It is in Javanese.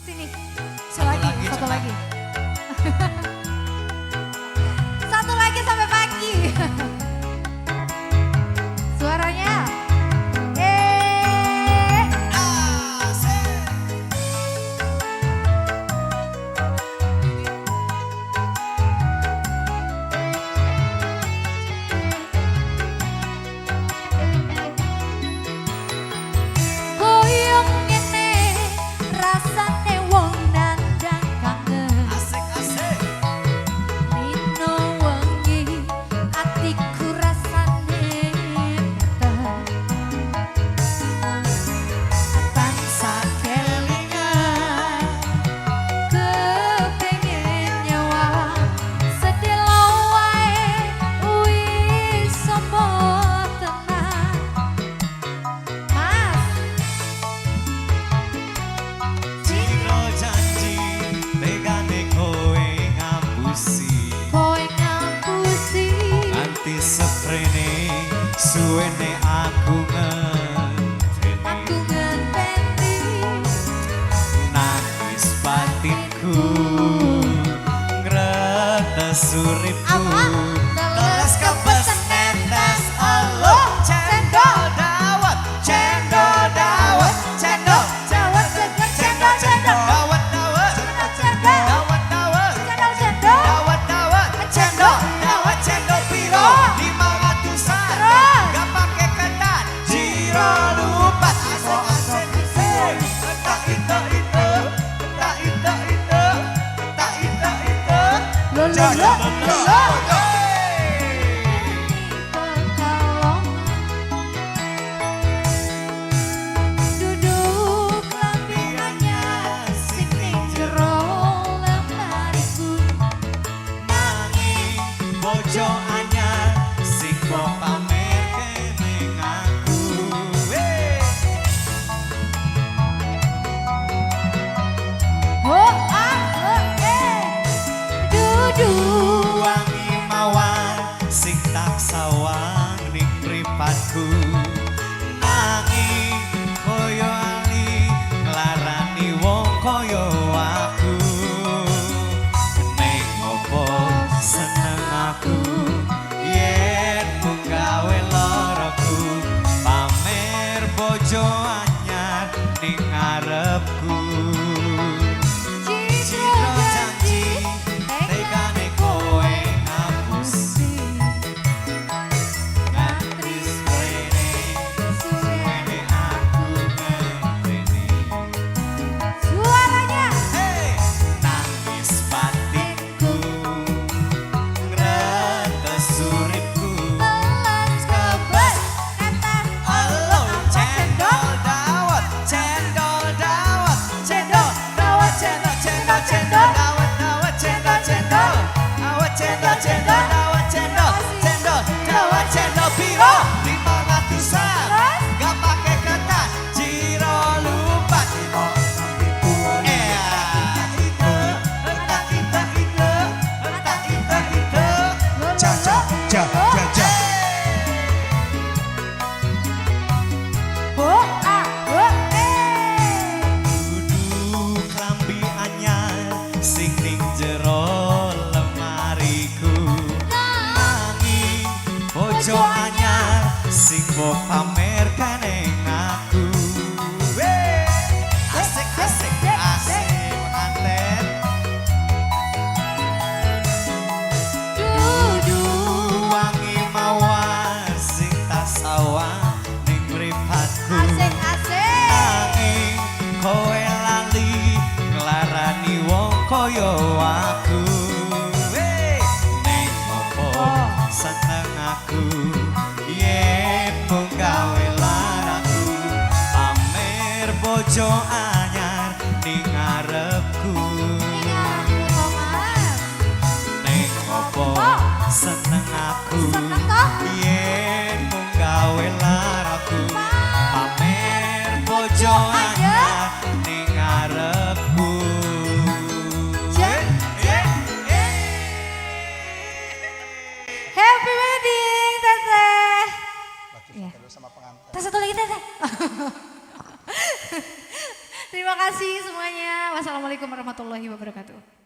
Sini. Satu lagi, satu lagi. Satu lagi sampai pagi. Suaranya. Eh. Asik. Koyo ngene rasane wong nandang kangen. Asik asik. Dino wengi atiku rasane betah. Tansah kelingan, kepengin nyawang sedelo wae wis sopo tenan, Mas. Ciro janji tegane kowe ngapusi. Kowe ngapusi. Nganti seprene suwene aku ngenteni. Aku ngenteni. Nangis batinku, ngretes uripku. Apa? Teles kebes netes elo, cendol dawet, cendol dawet, cendol dawet seger, cendol cendol. Dawet dawet. Cendol. Dawet dawet. Cendol cendol. Dawet dawet, cendol dawet, cendol piro? 500-an. Terus. Gak pakai ketan, jiro lupat. Asik asik asik. Tak itu itu, tak itu itu, tak itu itu. Lo lo lo lo lo. Hey. Duduk klambi anyar sing ning jero lemariku. Nanging bojo anyar sing mbok pamerke ning aku. Hey. Oh ah oh eh. Duduk Wangi mawar sing tak sawang ning mripatku, nanging koyo ali nglarani wong kaya aku. Ning opo seneng aku yen mung gawe loroku pamer bojo anyar ning ngarepku. Citra janji tegane kowe ngapusi, nganti sprene suwene suwene aku ngenteni. Suaranya. Hey, nangis batinku, ngretes uripku. Teles kebes netes. Elo, cendol dawet, cendol dawet, cendol dawet, cendol cendol cendol dawet dawet, cendol cendol dawet, cendol cendol dawet, cendol cendol dawet, cendol piro? 500-an. Terus? Gak pakai ketan, jiro lupat. Eh, itu tak itu itu tak itu itu. Lo lo Ja lo. Ja ja ja ja. Oh ah oh eh. Dudu klambi anyar sing ning jero lemariku, nanging bojo anyar sing mbok pamerke ning aku. Wey, asik asik asik pengantin. Dudu Wangi mawar sing tak sawang ning mripatku, asik asik. Nanging kowe lali nglarani wong kaya aku. Wey, ning opo seneng aku yen mung gawe laraku pamer bojo anyar ning ngarepku. Ning ngarepku to, Mas. Ning opo seneng aku Seneng toh? yen mung gawe laraku pamer bojo anyar ning ngarepku. Ja, Eh, eh, Happy wedding, Teteh. Lagi Iya. foto dulu sama pengantin. Tes satu lagi, Teteh. Wassalamualaikum warahmatullahi wabarakatuh.